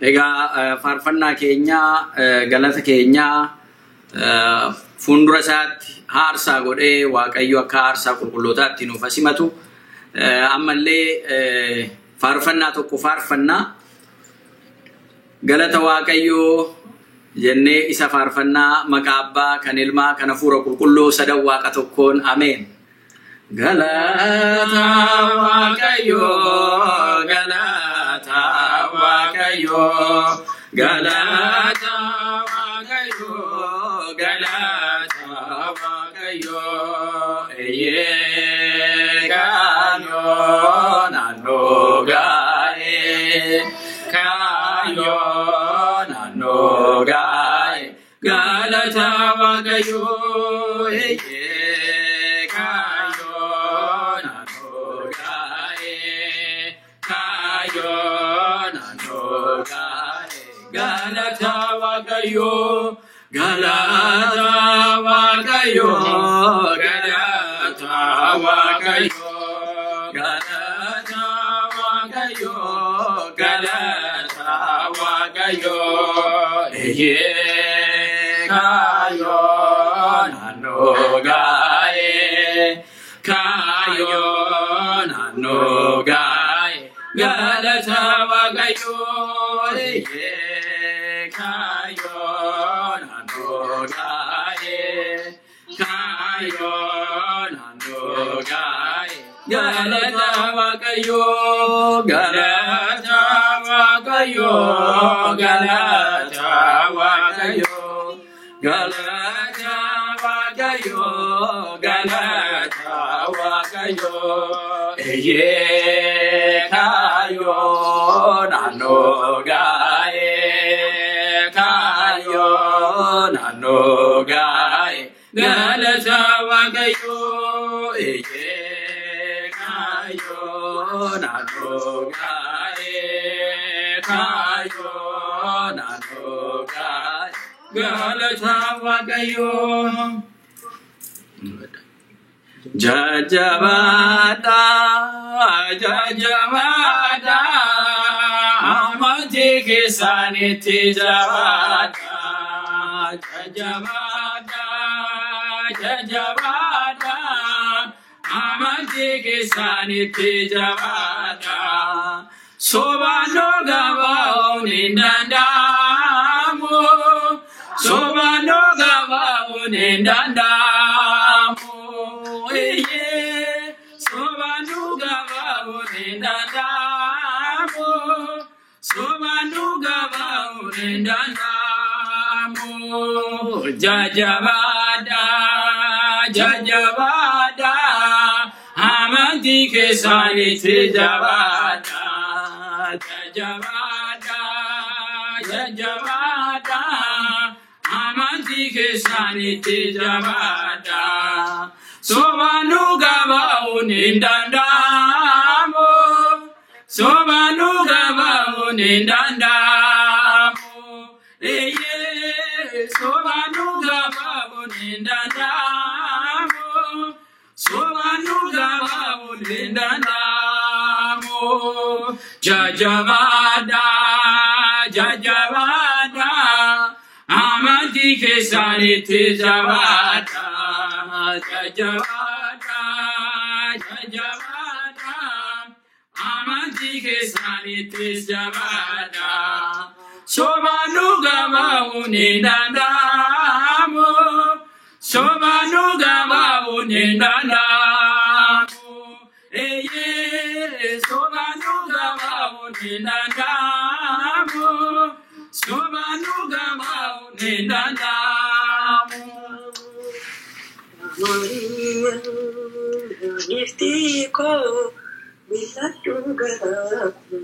Egaa faarfannaa keenyaa, galata keenyaa fuuldura isaatti aarsaa godhee Waaqayyo akka aarsaa qulqullootaatti nuuf simatu. Ammallee faarfannaa tokko faarfannaa galata Waaqayyoo jennee isa faarfannaa maqaa Abbaa kan Ilmaa kan Hafuura Qulqulluu sadan Waaqa tokkoon ameen. Galata Waaqayyoo, galata Waaqayyoo, galata Waaqayyoo, galata Waaqayyoo, eeyyee kaayoo naannoo gaa'ee, kaayoo naannoo gaa'ee, galata Waaqayyoo, eeyyee kaayoo naannoo gaa'ee, kaayoo naannoo gaa'ee, galata Waaqayyoo, galata Waaqayyoo, galata Waaqayyoo, galata Waaqayyoo, galata Waaqayyoo, eeyyee kaayoo naannoo gaa'ee, kaayoo naannoo gaa'ee, galata Waaqayyoo, eeyyee kaayoo naannoo gaa'ee, kaayoo naannoo gaa'ee, galata Waaqayyoo, galata Waaqayyoo, galata Waaqayyoo, galata Waaqayyoo, galata Waaqayyoo, eeyyee kaayoo naannoo gaa'ee, kaayoo naannoo gaa'ee, galata Waaqayyoo, eeyyee kaayoo naannoo gaa'ee, kaayoo naannoo gaa'ee, galata Waaqayyoo. Jajjabaadhaa, jajjabaadhaa, amantii keessanitti jabaadhaa. Jajjabaadhaa, jajjabaadhaa, amantii keessanitti jabaadhaa. Sobaan dhuga ba'uun hin danda'amu. Sobaan dhuga ba'uun hin danda'amu. Iyyee sobaan dhuga ba'uun hin danda'amu. Sobaan dhuga ba'uun hin danda'amu. Jajjabaadhaa, jajjabaadhaa, amantii keessanitti jabaadhaa. Jajjabaadhaa, jajjabaadhaa, amantii keessanitti jabaadhaa. Sobaan dhuga ba'uun hin danda'amu. Sobaan dhuga ba'uun hin danda'amu. Eeyyee sobaan dhuga ba'uun hin danda'amu. Sobaan dhuga ba'uun hin danda'amu. Jajjabaadhaa, jajjabaadhaa, amantii keessanitti jabaadhaa. Jajjabaadhaa, jajjabaadhaa, amantii keessanitti jabaadhaa. Sobaan dhuga ba'uun hin danda'amu. Sobaan dhuga ba'uun hin danda'amu. Eeyyee sobaan dhuga ba'uun hin danda'amu. Sobaan dhuga ba'uun hin danda'amu. Giiftii koo mil'adhu garaa koo.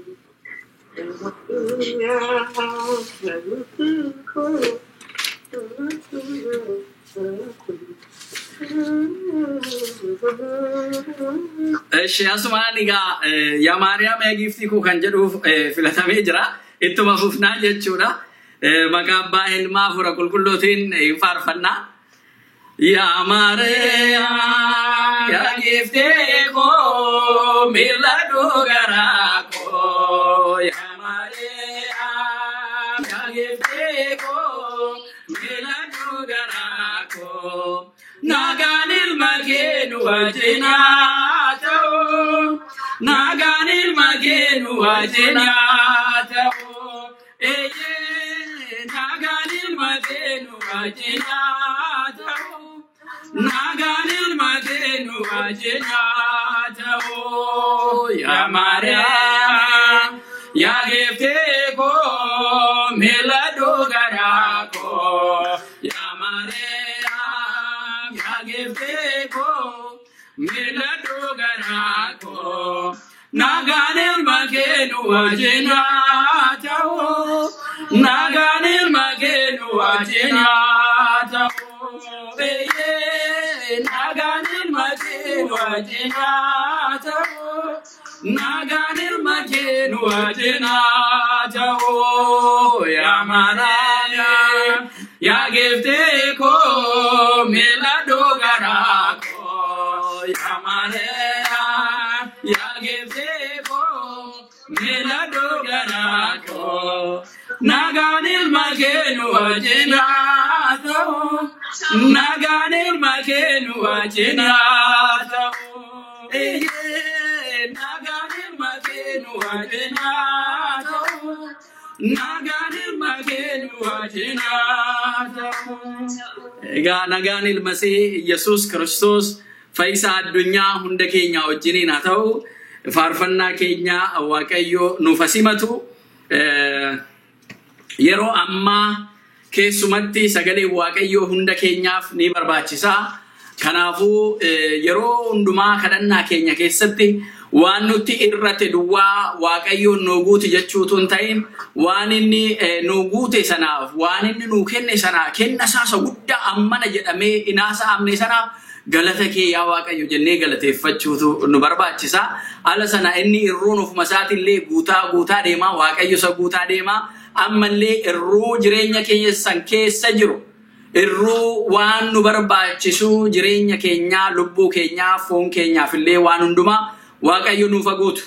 Giiftii koo mil'adhu garaa koo. Eshi asumaan egaa yaa Maariyaam yaa giiftii koo kan jedhuuf filatamee jira. Ittuma fufnaa jechuudha. Maqaa Abbaa Ilmaa Hafuura Qulqulluutiin hin faarfannaa. Yaa Maariyaam yaa giiftii koo mil'adhu garaa koo. Yaa Maariyaam wajjin haa ta'u. Nagaan ilma kee nu wajjin haa ta'u. Eeyyee nagaan ilma kee nu wajjin haa ta'u. Nagaan ilma kee nu wajjin haa ta'u. Yaa Maariyaam yaa geeftee koo miila garaa koo. Yaa Maariyaam yaa geeftee koo miila garaa koo. Nagaan ilma kee nu wajjin haa ta'u. Nagaan ilma kee nu wajjin haa ta'u. Eeyyee nagaan ilma kee nu wajjin haa ta'u. Nagaan ilma kee nu wajjin haa ta'u. Yaa Maariyaam yaa geeftee koo miila garaa koo. Yaa Maariyaam yaa geeftee koo miila garaa koo. Nagaan ilma kee nu wajjin haa ta'u. Nagaan ilma kee nu wajjin haa ta'u. Eeyyee nagaan ilma kee nu wajjin haa ta'u. Nagaan ilma kee nu wajjin haa ta'u. Egaa nagaan ilma see Yesuus Kiristoos fayyisaa addunyaa hunda keenya wajjiniin haa ta'u. Faarfannaa keenya Waaqayyo nuuf simatu. Yeroo ammaa keessumatti sagalee Waaqayyoo hunda keenyaaf ni barbaachisa. Kanaafuu yeroo hundumaa kadhannaa keenya keessatti waan nutti irrate duwwaa Waaqayyoon nuu guuti jechuutu hin ta'in, waan inni nuu guute sanaaf, waan inni nuu kenne sanaaf, kenna isaa isa guddaa ammana jedhamee inaasa'amne sanaaf galata kee yaa Waaqayyo jennee galateeffachuutu nu barbaachisa. Ala sana inni irruun ofuma isaatiillee guutaa guutaa deema, Waaqayyo isa guutaa deema. Ammallee irruu jireenya keenya san keessa jiru, irruu waan nu barbaachisu jireenya keenyaa, lubbuu keenyaa, foon keenyaaf illee waan hundumaa Waaqayyo nuuf guutu.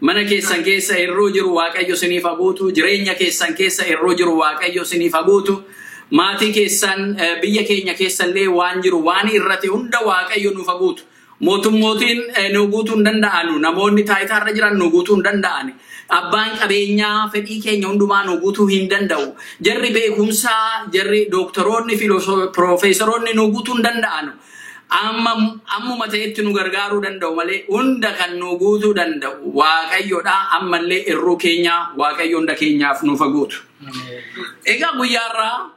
Mana keessan keessa irruu jiru Waaqayyo isiniif guutu. Jireenya keessan keessa irruu jiru Waaqayyo isiniif guutu. Maatii keessan, biyya keenya keessallee waan jiru waan irrate hunda Waaqayyo nuuf guutu. Mootummootiin nu guutuu hin danda'anu. Namoonni taayitaarra jiran nu guutuu hin danda'ani. Abbaan qabeenyaa fedhii keenya hundumaa nu guutuu hin danda'u. Jarri beekumsaa, jarri dooktoroonni, piroofeesaroonni nu guutuu hin danda'anu. Amma ammuma ta'etti nu gargaaruu danda'u malee hunda kan nu guutuu danda'u Waaqayyoodha. Ammallee irruu keenya Waaqayyo hunda keenyaaf nuuf guutu. Egaa guyyaarraa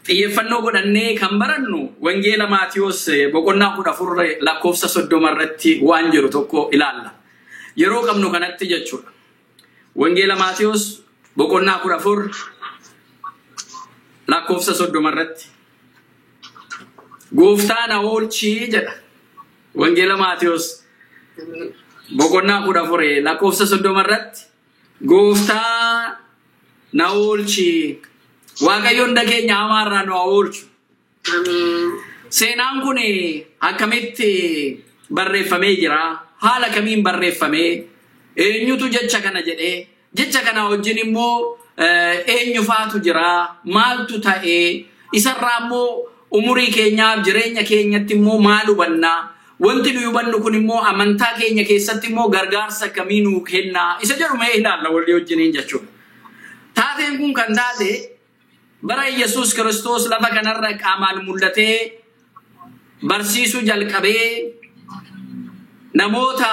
xiyyeeffannoo godhannee kan barannu Wangeela Maatiyoos boqonnaa 14 lakkoofsa 30 irratti waan jiru tokko ilaalla. Yeroo qabnu kanatti jechuudha. Wangeela Maatiyoos boqonnaa 14 lakkoofsa 30 irratti. Gooftaa na oolchii jedha. Wangeela Maatiyoos boqonnaa 14 lakkoofsa 30 irratti Gooftaa na oolchii. Waaqayyo hunda keenya hamaarraa nu haa oolchu. Seenaan kun akkamitti barreeffamee jira? Haala kamiin barreeffamee? Eenyutu jecha kana jedhee? Jecha kana wajjin immoo eenyu faatu jira? Maaltu ta'ee? Isarraa immoo umurii keenyaaf jireenya keenyatti immoo maal hubannaa? Wanti nuyi hubannu kun immoo amantaa keenya keessatti immoo gargaarsa akkamii nuu kennaa? Isa jedhu mee ilaalla walii wajjiniin jechuudha. Taateen kun kan taate bara Yesuus Kiristoos lafa kanarra qaamaan mul'atee barsiisuu jalqabee namoota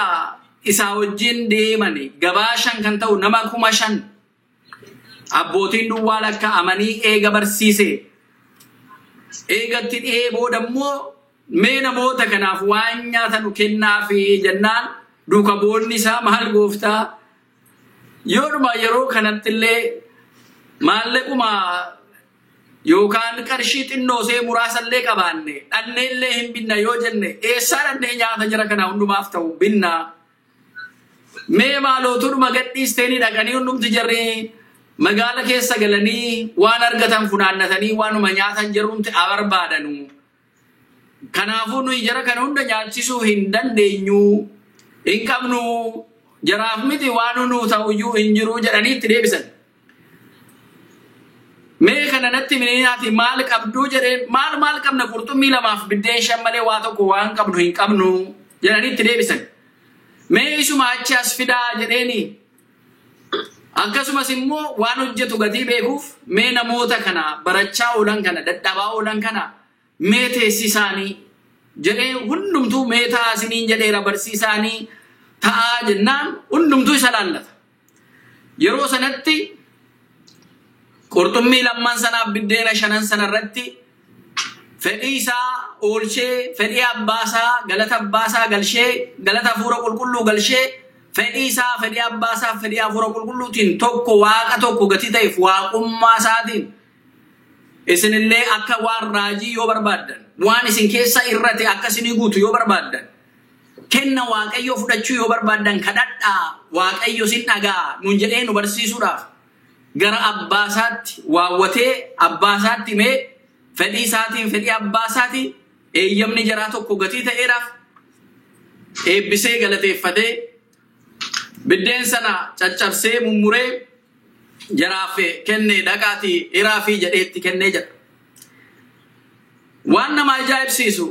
isaa wajjin deeman gabaa 5 kan ta'u nama 5,000 abbootiin duwwaa lakkaa'amanii eega barsiise. Eegatti dhihee booda immoo mee namoota kanaaf waan nyaatan kennaafi jennaan duuka boonni isaa maal gooftaa yoodhuma yeroo kanatti illee maallaquma yookaan qarshii xinnoo see muraasallee qabaanne dhanneellee hin binna yoo jenne eessaa dhannee nyaata jira kana hundumaaf ta'u binna. Mee maalootuudhuma gadhiisteenii dhaqanii hundumti jarri magaala keessa galanii waan argatan funaannatanii waanuma nyaatan jarrumti abarbaadanu. Kanaafuu nuyi jara kana hunda nyaachisuu hin dandeenyu, hin qabnu, jaraaf miti waan nuu ta'uyyuu hin jiru jedhanii itti deebisan. Mee kana natti miniinaati maal qabduu jedheen maal maal qabna qurxummii lamaaf biddeen shan malee waa tokko waan qabnu hin qabnu jedhanii itti deebisan. Mee isuma achi as fidaa jedheeni akkasumas immoo waan hojjetu gatii beekuuf mee namoota kana barachaa oolan kana dadhabaa oolan kana mee teessisaanii jedhee hundumtuu mee taasiniin jedheera barsiisaanii ta'aa jennaan hundumtuu isa laallata. Yeroo sanatti qurxummii lamman sanaaf biddeena shanan sanarratti fedhii isaa oolchee fedhii abbaasaa galata abbaasaa galshee galata hafuura qulqulluu galshee fedhii isaa fedhii abbaasaa fedhii hafuura qulqulluutiin tokko waaqa tokko gatii ta'eef waaqummaa isaatiin isinillee akka waan raajii yoo barbaaddan waan isin keessa irrate akka isinii guutu yoo barbaaddan kenna waaqayyoo fudhachuu yoo barbaaddan kadhadhaa waaqayyo sin dhagaa nuun jedhee nu barsiisuudhaaf gara abbaasaatti waawwatee abbaasaatti himee fedhii isaatiin fedhii abbaasaatiin eeyyamni jaraa tokko gatii ta'eedhaaf eebbisee galateeffatee biddeen sana caccabsee mummuree jaraaf kennee dhaqaatii hiraafii jedheetti kennee jedha. Waan nama ajaa'ibsiisu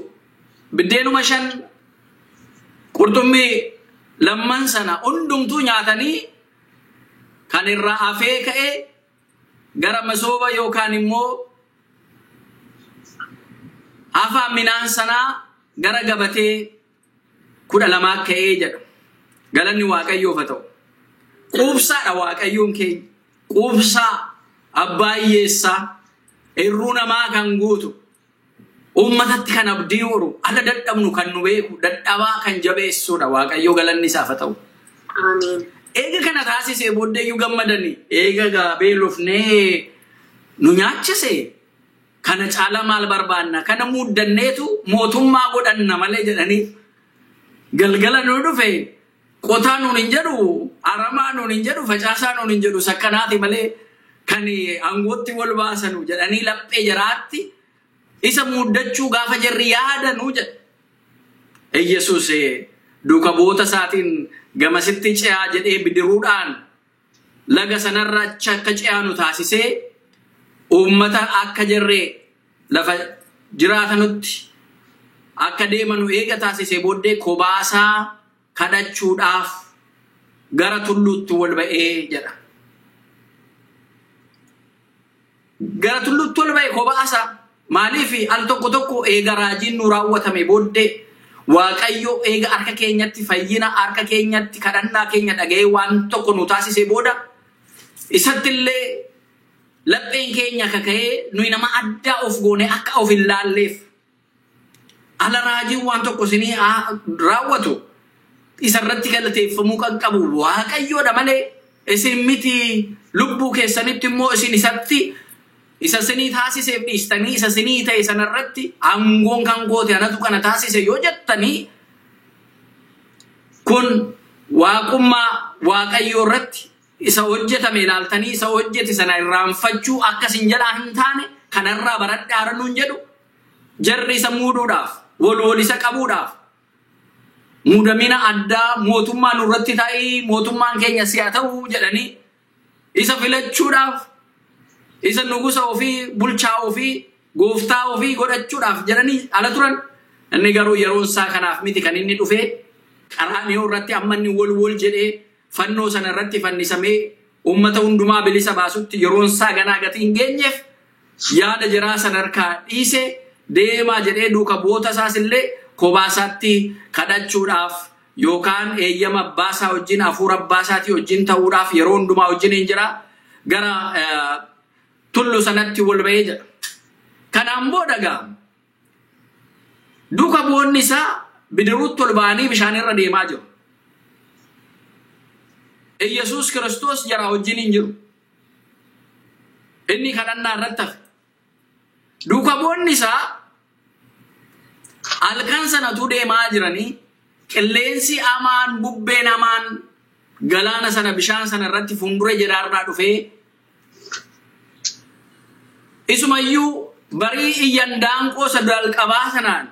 biddeenuma shan qurxummii lamman sana hundumtuu nyaatanii kan irraa hafee ka'ee gara masooba yookaan immoo hafaa midhaan sanaa gara gabatee 12 ka'ee jedha. Galanni Waaqayyoof haa ta'u. Quubsaadha Waaqayyoon keenya. Quubsaa abbaa hiyyeessaa irruu namaa kan guutu uummatatti kan abdii horu ala dadhabnu kan nu beeku dadhabaa kan jabeessuudha Waaqayyoo galanni isaaf haa ta'u. Ameen. Eega kana taasisee booddeeyyuu gammadanii eega gaabee lufnee nu nyaachise kana caala maal barbaanna kana muuddanneetu mootummaa godhanna malee jedhanii galgala nu dhufe qotaa nuun hin jedhu aramaa nuun hin jedhu facaasaa nuun hin jedhu sakkanaati malee kan aangootti wal baasanu jedhanii laphee jaraatti isa muuddachuu gaafa jarri yaadanuu jedha. Iyyasuus duuka bu'oota isaatiin gamasitti ce'aa jedhee bidiruudhaan laga sanarra achi akka ce'anu taasisee uummata akka jarree lafa jiraatanutti akka deemanu eega taasisee booddee kobaasaa kadhachuudhaaf gara tulluutti wal ba'ee jedha. Gara tulluutti wal ba'e kobaasaa maaliif al tokko tokko eega raajiin nu raawwatame booddee Waaqayyo eega harka keenyatti fayyina harka keenyatti kadhannaa keenya dhaga'ee waan tokko nu taasisee booda isatti illee lapheen keenya kaka'ee nuyi nama addaa of goone akka of hin laalleef ala raajiin waan tokko isinii raawwatu isarratti galateeffamuu kan qabu Waaqayyoodha malee isin miti lubbuu keessanitti immoo isin isatti isa sinii taasiseef dhiistanii isa sinii ta'e sanarratti aangoon kan goote anatu kana taasise yoo jettanii kun waaqummaa Waaqayyoo irratti isa hojjetame ilaaltanii isa hojjete sana irraanfachuu akkasin jalaa hin taane kanarraa baradhaa nuun jedhu jarri isa muuduudhaaf wal wal isa qabuudhaaf muudamina addaa mootummaa nurratti ta'ii mootummaan keenya si'a ta'uu jedhanii isa filachuudhaaf isa nugusa ofii bulchaa ofii gooftaa ofii godhachuudhaaf jedhanii ala turan. Inni garuu yeroon isaa kanaaf miti kan inni dhufee qaraanioo irratti amma inni wal wal jedhee fannoo sana irratti fannisamee uummata hundumaa bilisa baasutti yeroon isaa ganaa gatii hin geenyeef yaada jiraa sana harkaa dhiisee deemaa jedhee duuka bu'oota isaas illee kobaasaatti kadhachuudhaaf yookaan eeyyama abbaasaa wajjin hafuura abbaasaatii wajjin ta'uudhaaf yeroo hundumaa wajjin hin jira gara tullu sanatti wal ba'ee jedha. Kanaan booda gaa duuka bu'oonni isaa bidiruutti ol ba'anii bishaan irra deemaa jiru. Iyyasuus Kiristoos jara wajjin hin jiru. Inni kadhannaa irratti hafe. Duuka bu'oonni isaa halkan sanatu deemaa jiranii qilleensi hamaan bubbeen hamaan galaana sana bishaan sana irratti fuuldura jaraarraa dhufee isumayyuu barii iyyan daanqoo isa jalqabaa sanaan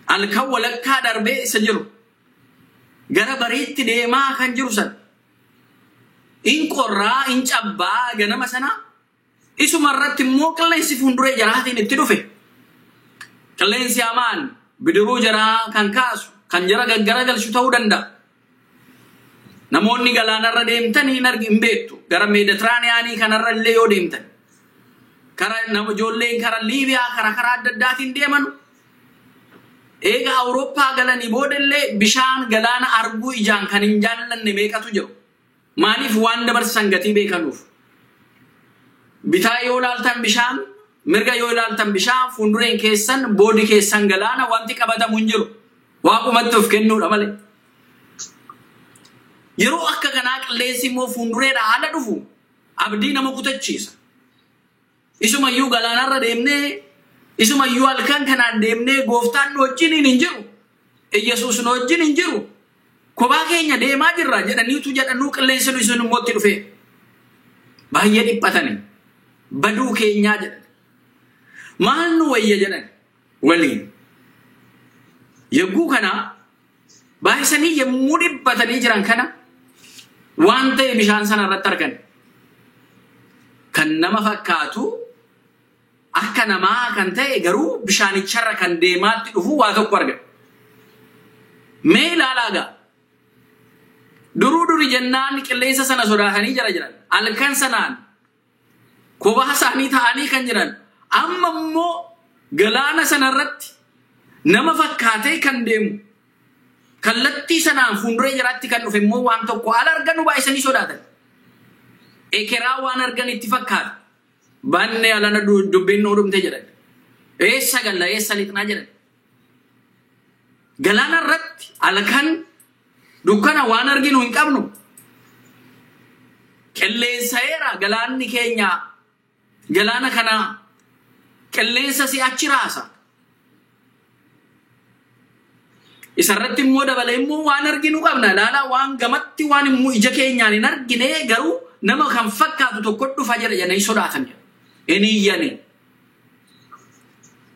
halkan walakkaa darbee isa jiru gara bariitti deemaa kan jiru sana in qorraa in cabbaa ganama sana Isuma irratti immoo qilleensi fuulduree jaraatiin itti dhufe. Qilleensi hamaan bidiruu jaraa kan kaasu, kan jara gaggaragalchu ta'uu danda'a. Namoonni galaanarra deemtan hin argi hin beektu. Gara Meeditiraaniyaanii kanarra illee yoo deemtan. Kara nama ijoolleen kara Liibiyaa kara karaa adda addaatiin deeman. Eega Awurooppaa galanii boodallee bishaan galaana arguu ijaan kan hin jaallanne meeqatu jiru. Maaliif waan dabarsan gatii beekanuuf. Bitaa yoo ilaaltan bishaan, mirga yoo ilaaltan bishaan, fuuldureen keessan, boodi keessan galaana wanti qabatamu hin jiru. Waaqumatti of kennuudha malee. Yeroo akka kanaa qilleensi immoo fuuldureedha haala dhufu abdii nama kutachiisa. Isumayyuu galaanarra deemnee, isumayyuu halkan kanaan deemnee gooftaan nu wajjin hin jiru. Iyyasuus nu wajjin hin jiru. Kophaa keenya deemaa jirra jedhaniitu jedhanuu qilleensi nu isin immoo itti dhufe. Baay'ee dhiphatanii baduu keenyaa jedhan. Maal nu wayya jedhan waliin. Yogguu kana baay'isanii yommuu dhiphatanii jiran kana waan ta'e bishaan sana irratti argan. Kan nama fakkaatu akka namaa kan ta'e garuu bishaanicharra kan deemaatti dhufu waa tokko argan. Mee ilaalaa gaa. Duruu duri jennaan qilleensa sana sodaatanii jara jiran. Halkan sanaan kophaa isaanii ta'anii kan jiran. Amma immoo galaana sanarratti nama fakkaatee kan deemu. Kallattii sanaan fuulduree jaraatti kan dhufe immoo waan tokko ala arganu baay'isanii sodaatan. Ekeraa waan argan itti fakkaata. Banne alana dubbiin nuu dhumte jedhan. Eessa galla eessa lixnaa jedhan. Galaana irratti halkan dukkana waan arginu hin qabnu. Qilleensa'eera galaanni keenya galaana kana qilleensa si'achi raasa. Isarratti immoo dabalee immoo waan arginu qabna. Ilaalaa waan gamatti waan immoo ija keenyaan hin argine garuu nama kan fakkaatu tokko dhufa jedha jedhanii sodaatan jedha. Inni iyyani.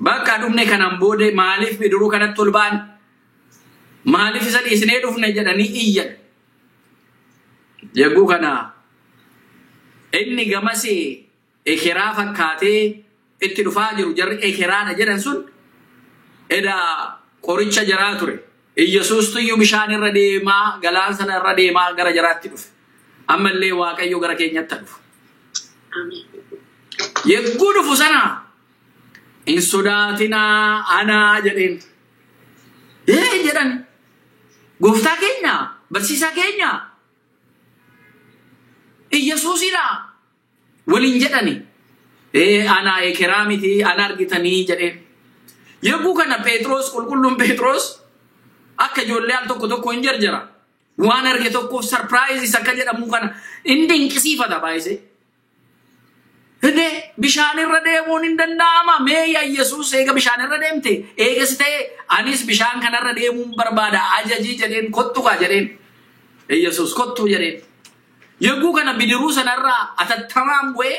Bakka dhumne kanaan booda maaliif bidiruu kanatti ol ba'an? Maaliif isa dhiisnee dhufne jedhanii iyyan. Yogguu kana inni gamas ekeraa fakkaatee itti dhufaa jiru jarri ekeraadha jedhan sun edaa qoricha jaraa ture. Iyyasuustu iyyuu bishaan irra deemaa galaan sana irra deemaa gara jaraatti dhufe. Ammallee Waaqayyo gara keenyatti dhufu. Yogguu dhufu sana hin sodaatinaa anaa jedheen. Ee jedhan gooftaa keenya barsiisaa keenya Iyyasuusidha waliin jedhani. Ee anaa ekeraa miti ana argitanii jedheen. Yogguu kana Phexros qulqulluun Phexros akka ijoollee al tokko tokko hin jarjara. Waan arge tokkoof sarpiraayizis akka jedhamu kana hin dinqisiifata baay'isee. Hidee bishaan irra deemuun hin danda'ama. Mee yaa Yesuus eega bishaan irra deemte eegas ta'e anis bishaan kanarra deemuun barbaada ajajii jedheen kottu kaa jedheen. Yesuus kottu jedheen. Yogguu kana bidiruu sanarraa atattamaan bu'ee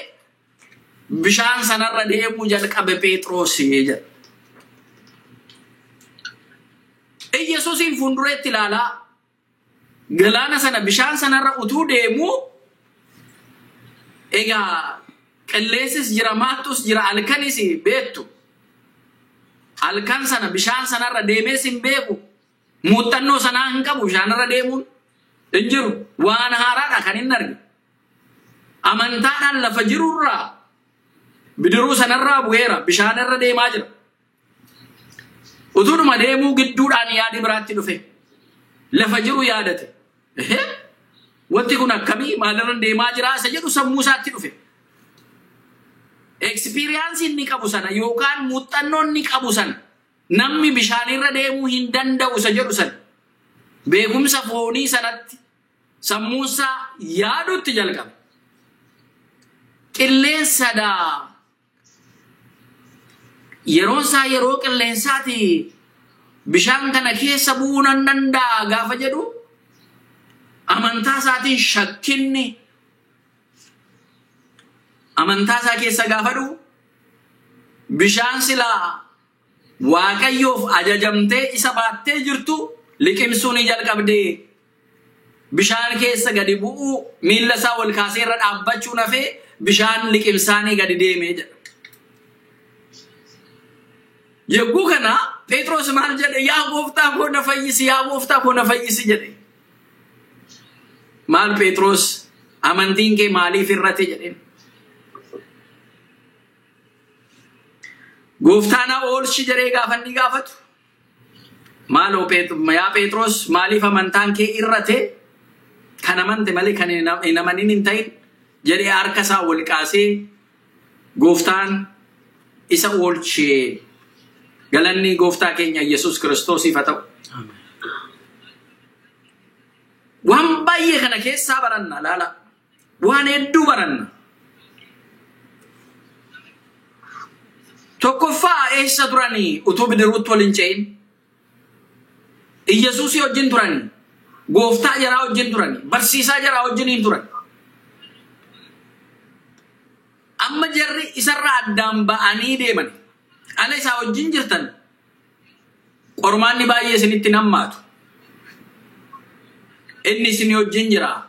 bishaan sanarra deemuu jalqabe Phexros jedha. Yesuusiin fuuldureetti ilaalaa galaana sana bishaan sanarra utuu deemuu egaa qilleensis jira maattus jira halkanis beektu. Halkan sana bishaan sanarra deemees hin beeku. Muuxannoo sanaa hin qabu bishaanarra deemuun hin jiru. Waan haaraadha kan hin arge. Amantaadhaan lafa jirurraa bidiruu sanarraa bu'eera bishaanarra deemaa jira. Utuudhuma deemuu gidduudhaan yaadi biraatti dhufe. Lafa jiru yaadate. Wanti kun akkamii maalirra deemaa jira isa jedhu sammuu isaatti dhufe. Ekspiriyaansii inni qabu sana yookaan muuxannoo inni qabu sana namni bishaanirra deemuu hin danda'u isa jedhu sana beekumsa foonii sanatti sammuunsaa yaadutti jalqabe. Qilleensadha. Yeroon isaa yeroo qilleensaati bishaan kana keessa bu'uu nan danda'a gaafa jedhu amantaa isaatiin shakkinni amantaa isaa keessa gaafa dhufu bishaan silaa Waaqayyoof ajajamtee isa baattee jirtu liqimsuu ni jalqabdee bishaan keessa gadi bu'uu miilla isaa ol kaasee irra dhaabbachuu nafee bishaan liqimsaanii gadi deemee jedha. Yogguu kana Phexros maal jedhe? Yaa gooftaa koo na fayyisi, yaa gooftaa koo na fayyisi jedhe. Maal Phexros amantiin kee maaliif irrate jedheen? Gooftaa na oolchi jedhee gaafa inni gaafatu. Maaloo yaa Phexros maaliif amantaan kee irrate? Kan amante malee kan hin amanin hin ta'in jedhee harka isaa wal kaasee gooftaan isa oolchee. Galanni gooftaa keenya Yesuus Kiristoosiif haa ta'u. Waan baay'ee kana keessaa baranna laala. Waan hedduu baranna. Tokkoffaa eessa turanii utuu bidiruutti wal hin ce'in? Iyyasuusii wajjin turanii, gooftaa jaraa wajjin turanii, barsiisaa jaraa wajjin hin turan. Amma jarri isarraa addaan ba'anii deeman. Ala isaa wajjin jirtan qormaanni baay'ee isinitti hammaatu. Inni isin wajjin jira.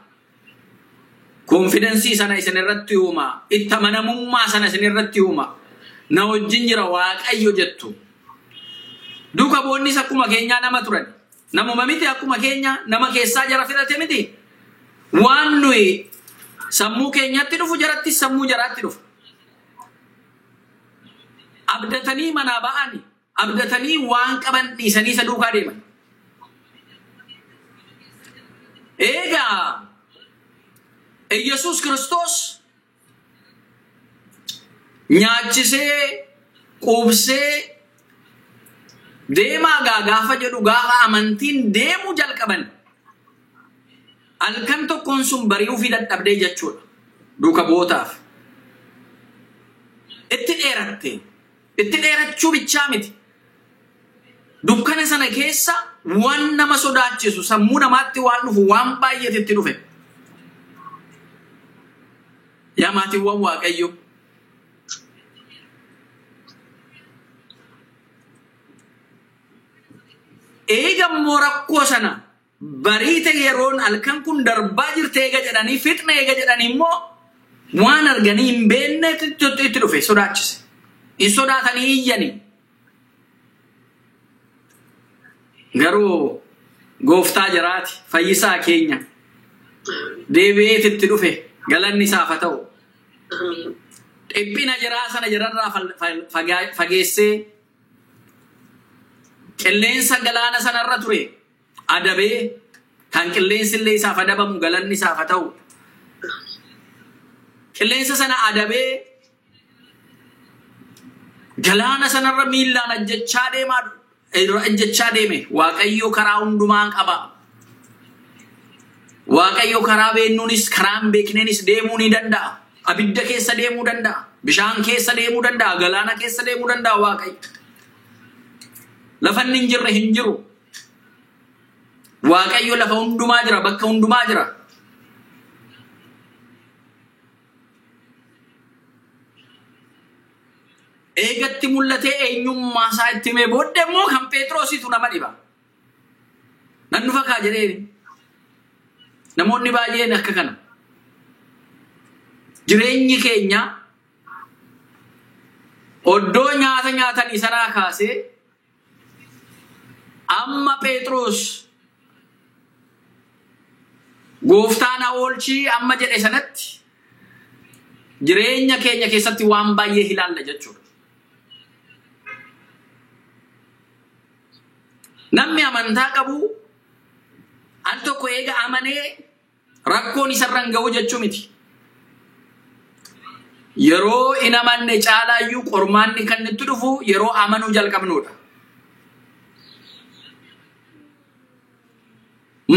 Konfidensii sana isin irratti uuma. Itti amanamummaa sana isin irratti uuma. Na wajjin jira Waaqayyo jettu. Duuka bu'oonnis akkuma keenyaa nama turan. Namuma miti akkuma keenya nama keessaa jara filate miti. Waan nuyi sammuu keenyatti dhufu jaratti sammuu jaraatti dhufa. Abdatanii manaa ba'ani. Abdatanii waan qaban dhiisanii isa duukaa deeman. Egaa Iyyasuus Kiristoos nyaachisee quubsee deemaa gaa gaafa jedhu gaafa amantiin deemuu jalqaban halkan tokkoon sun bari'uu fi dadhabdee jechuudha duuka bu'ootaaf. Itti dheeratte. Itti dheerachuu bichaa miti. Dukkana sana keessa waan nama sodaachisu sammuu namaatti waan dhufu waan baay'eetu itti dhufe. Yaa maatiiwwan Waaqayyo. Eega immoo rakkoo sana bariite yeroon halkan kun darbaa jirte eega jedhanii fixne eega jedhanii immoo waan arganii hin beekne itti dhufe sodaachise. Hin sodaatanii iyyanii. Garuu gooftaa jaraati fayyisaa keenya deebi'eet itti dhufe galanni isaaf haa ta'u. Dhiphina jaraa sana jararraa fageessee qilleensa galaana sanarra ture adabee kan qilleensi illee isaaf adabamu galanni isaaf haa ta'u. Qilleensa sana adabee galaana sanarra miillaan ajjechaa deeme Waaqayyo karaa hundumaan qaba. Waaqayyo karaa beennuunis karaa hin beekneenis deemuu ni danda'a. Abidda keessa deemuu danda'a. Bishaan keessa deemuu danda'a. Galaana keessa deemuu danda'a Waaqayyo. Lafa inni hin jirre hin jiru. Waaqayyo lafa hundumaa jira, bakka hundumaa jira. Eegatti mul'atee eenyummaa isaa itti himee booddee immoo kan Phexrositu nama dhiba. Nan dhufa kaa jedhee namoonni baay'een akka kana. Jireenyi keenya oddoo nyaata nyaatanii sanaa kaasee amma Phexros gooftaa na oolchii amma jedhe sanatti jireenya keenya keessatti waan baay'ee ilaalla jechuudha. Namni amantaa qabu al tokko eega amanee rakkoon isarra hin ga'u jechuu miti. Yeroo hin amanne caalaayyuu qormaanni kan nutti dhufu yeroo amanuu jalqabnudha.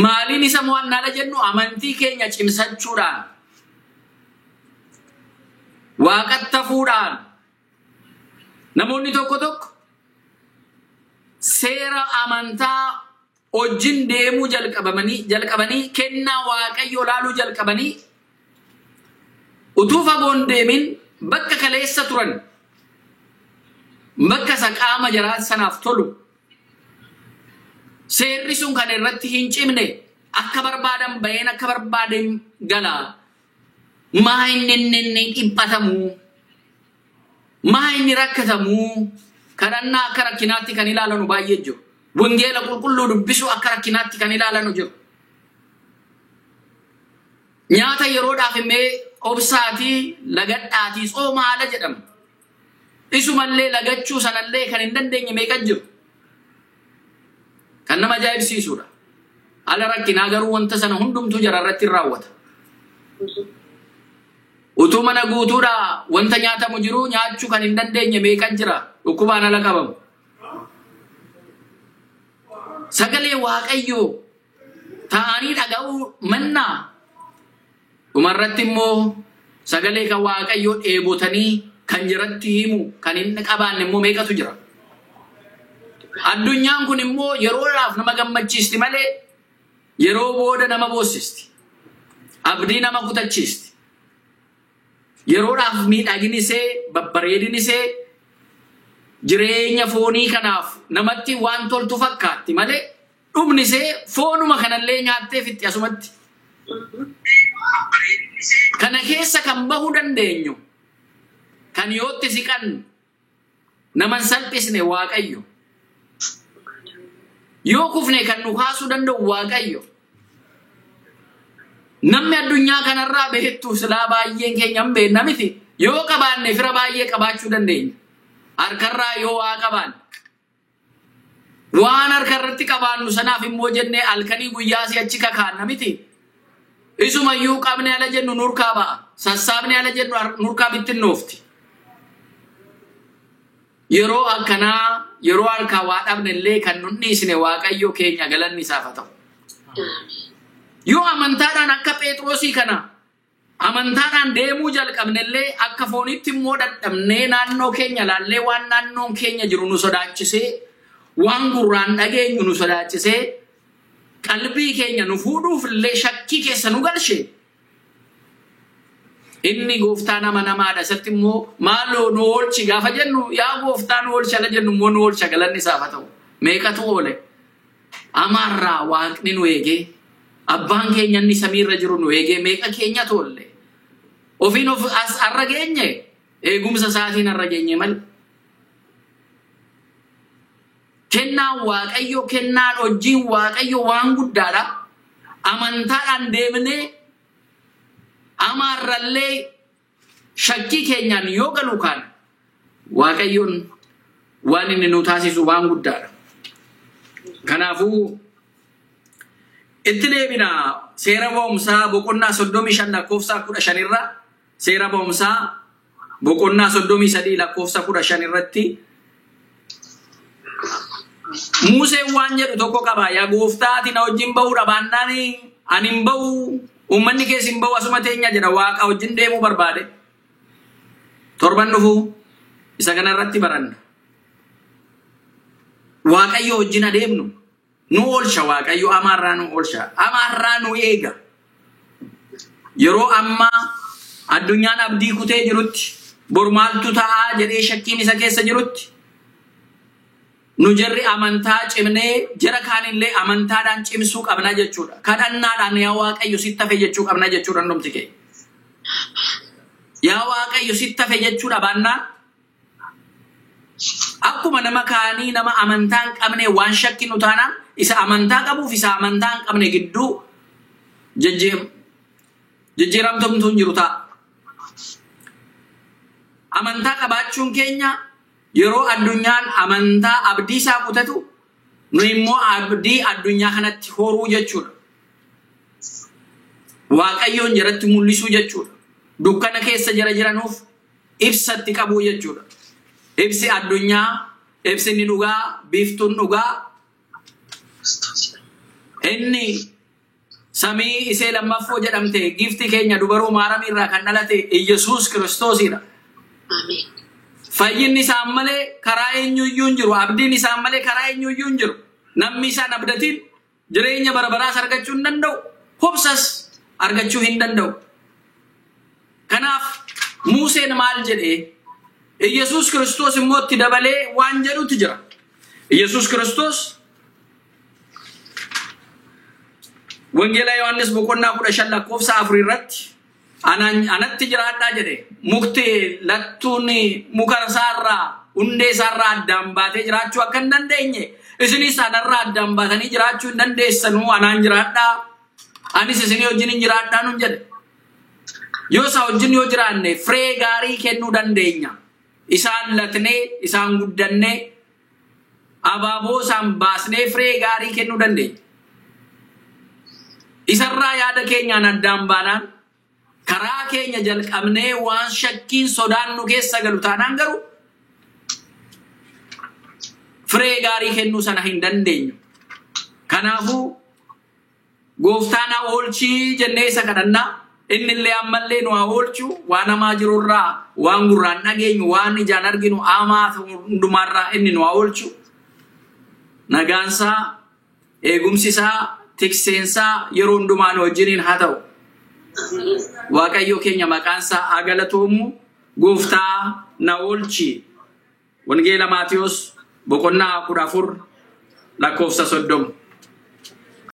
Maaliin isa mo'annaadha jennu amantii keenya cimsachuudhaan, waaqatti hafuudhaan. Namoonni tokko tokko seera amantaa wajjin deemuu jalqabanii kennaa Waaqayyoo laaluu jalqabanii utuu fagoon deemin bakka kaleessa turan bakka isa qaama jaraa sanaaf tolu seerri sun kan irratti hin cimne akka barbaadan baheen akka barbaadan gala. Maa inni inni dhiphatamu? Maa inni rakkatamu? Kadhannaa akka rakkinaatti kan ilaalanu baay'ee jiru. Wangeela qulqulluu dubbisuu akka rakkinaatti kan ilaalanu jiru. Nyaata yeroodhaaf immoo obsaatii lagadhaatii tsooma haala jedhama. Isumallee lagachuu sanallee kan hin dandeenye meeqa jiru. Kan nama ajaa'ibsiisudha. Ala rakkinaa garuu wanta sana hundumtuu jara irratti hin raawwata. Utuu mana guutuudhaa wanta nyaatamu jiru nyaachuu kan hin dandeenye meeqa jira dhukkubaan ala qabamu. Sagalee Waaqayyoo ta'anii dhaga'uu mannaa dhumarratti immoo sagalee kan Waaqayyoo dheebotanii kan jiratti himu kan hin qabaanne immoo meeqatu jira. Addunyaan kun immoo yeroodhaaf nama gammachiisti malee yeroo booda nama boossisti. Abdii nama kutachiisti. Yeroodhaaf miidhagin isee babbareedin isee jireenya foonii kanaaf namatti waan toltu fakkaatti malee dhumni isee foonuma kanallee nyaattee fixxi asumatti. Kana keessa kan bahuu dandeenyu kan yootti siqan nama hin salphisne Waaqayyo. Yoo kufne kan nu kaasuu danda'u Waaqayyo. Namni addunyaa kanarraa beektu silaa baay'een keenya hin beekna miti. Yoo qabaanne fira baay'ee qabaachuu dandeenya. Harkarraa yoo waa qabaanne. Waan harkarratti qabaannu sanaaf immoo jennee halkanii guyyaa si'achi kakaanna miti. Isumayyuu qabne ala jennu nurkaa ba'a. Sassaabne ala jennu nurkaa bittinnoofti. Yeroo akkanaa yeroo harkaa waa dhabne illee kan nun dhiisne Waaqayyo keenya galanni isaaf haa ta'u. Yoo amantaadhaan akka Phexrosii kana amantaadhaan deemuu jalqabne illee akka foonitti immoo dadhabnee naannoo keenya laallee waan naannoon keenya jiru nu sodaachisee waan gurraan dhageenyu nu sodaachisee qalbii keenya nu fuudhuuf illee shakkii keessa nu galche. Inni gooftaa nama namaadha. Isatti immoo maaloo nu oolchi gaafa jennu yaa gooftaa nu oolchi ala jennu immoo nu oolcha galanni isaaf haa ta'u. Meeqatu oole? Amaarraa Waaqni nu eegee abbaan keenya inni samiirra jiru nu eegee meeqa keenyatu oolle? Ofiin of as har'a geenye eegumsa isaatiin har'a geenye malee. Kennaan Waaqayyo kennaan hojiin Waaqayyo waan guddaadha. Amantaadhaan deemnee amaarrallee shakkii keenyaan yoo galu kaan Waaqayyoon waan inni nu taasisu waan guddaadha. Kanaafuu itti deebina seera ba'umsaa boqonnaa 35 lakkoofsa 15 irra seera ba'umsaa boqonnaa 33 lakkoofsa 15 irratti Museen waan jedhu tokko qaba. Yaa gooftaa ati na wajjin ba'uudha baannaan ani hin ba'u uummanni keessa hin ba'u asuma teenya jedha Waaqa wajjin deemuu barbaade. Torban dhufu isa kanarratti baranna. Waaqayyo wajjin adeemnu nu oolcha Waaqayyo amaarraa nu oolcha amaarraa nu eega. Yeroo ammaa addunyaan abdii kutee jirutti bor maaltu ta'aa jedhee shakkiin isa keessa jirutti nu jarri amantaa cimnee jara kaanillee amantaadhaan cimsuu qabna jechuudha. Kadhannaadhaan yaa Waaqayyo sitti hafe jechuu qabna jechuudha hundumti keenya. Yaa Waaqayyo sitti hafe jechuudha baannaan akkuma nama kaanii nama amantaa hin qabne waan shakkinu taanaan isa amantaa qabuuf isa amantaa hin qabne gidduu jijjiiramtumtu hin jiru ta'a. Amantaa qabaachuun keenya yeroo addunyaan amantaa abdii isaa kutatu nu immoo abdii addunyaa kanatti horuu jechuudha. Waaqayyoon jalatti mul'isuu jechuudha. Dukkana keessa jara jiranuuf ibsatti qabuu jechuudha. Ibsi addunyaa, ibsi inni dhugaa, biiftuun dhugaa, inni samii isee lammaffoo jedhamte gifti keenya dubaroo Maaramii irraa kan dhalate Iyyasuus Kiristoosidha. Ameen. Fayyinni isaan malee karaa eenyuyyuu hin jiru. Abdiin isaan malee karaa eenyuyyuu hin jiru. Namni isaan abdatiin jireenya bara baraas argachuu hin danda'u. Hobsas argachuu hin danda'u. Kanaaf Museen maal jedhee? Iyyasuus Kiristoos immoo itti dabalee waan jedhutu jira. Iyyasuus Kiristoos Wangeela Yohaannis boqonnaa 15 lakkoofsa 4 irratti Anatti jiraadhaa jedhe. Mukti lattuun muka isaarraa hundee isaarraa addaan baatee jiraachuu akka hin dandeenye, isinis anarraa addaan baatanii jiraachuu hin dandeessanuu, anaan jiraadhaa, anis isinii wajjin hin jiraadhaa nun jedhe. Yoo isaa wajjin yoo jiraanne firee gaarii kennuu dandeenya. Isaan latnee, isaan guddannee, abaaboo isaan baasnee firee gaarii kennuu dandeenya. Isarraa yaada keenyaan addaan baanaan, karaa keenya jalqabnee waan shakkiin sodaan nu keessa galu taanaan garuu firee gaarii kennuu sana hin dandeenyu. Kanaafuu Gooftaan haa oolchii jennee isa kadhannaa. Inni illee ammallee nu haa oolchu, waan hamaa jirurraa, waan gurraan dhageenyu, waan ijaan arginu hamaa hundumaarraa inni nu haa oolchu. Nagaansaa, eegumsisaa, tikseensaa yeroo hundumaa nu wajjiniin haa ta'u. Waaqayyo keenya maqaansaa haa galatoomu. Gooftaa na oolchi. Wangeela Maatiyos boqonnaa 14 lakkoofsa 30.